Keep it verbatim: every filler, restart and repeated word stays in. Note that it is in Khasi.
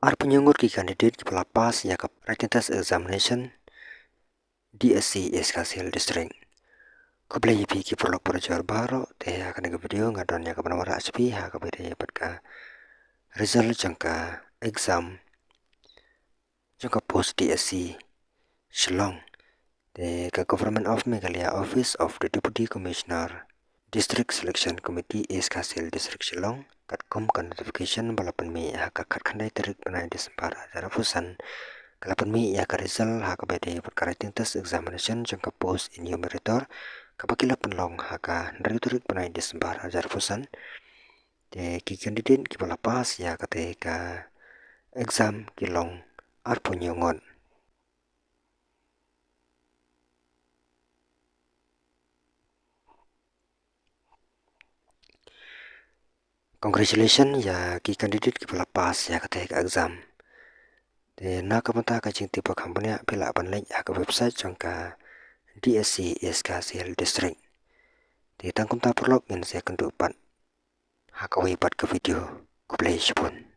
Arphew ngut ki candidate kiba la pass ïa ka written test examination D S C East Khasi Hills District. Khublei ïa phi ki paralok parajor baroh, te ha kane ka video nga don ïa kaban wanrah sha phi ha kaba ïadei bad ka result jong ka exam jong ka post D S C Shillong. Te ka Government of Meghalaya Office of the Deputy Commissioner, District Selection Committee, East Khasi Hills District, Shillong, katkum ka notification ba la pynmih ha ka khatkhyndai tarik bnai December arhajar arphew san, ka la pynmih ïa ka result ha kaba ïadei bad ka written test examination jong ka post enumerator, kaba ki la pynlong ha ka hynriew tarik bnai December arhajar arphew san. Te ki candidate kiba la pass ïa kata ka exam ki long arphew ngut. Congratulations ïa ki candidate kiba la pass ïa kata ka exam. Te na ka bynta ka jingtip ba kham bniah phi lah ban leit ha ka website jong ka D S C East Khasi Hills District. Te tang kumta paralok, ngin sa ïakynduh pat ha kawei pat ka video. Khublei shibun.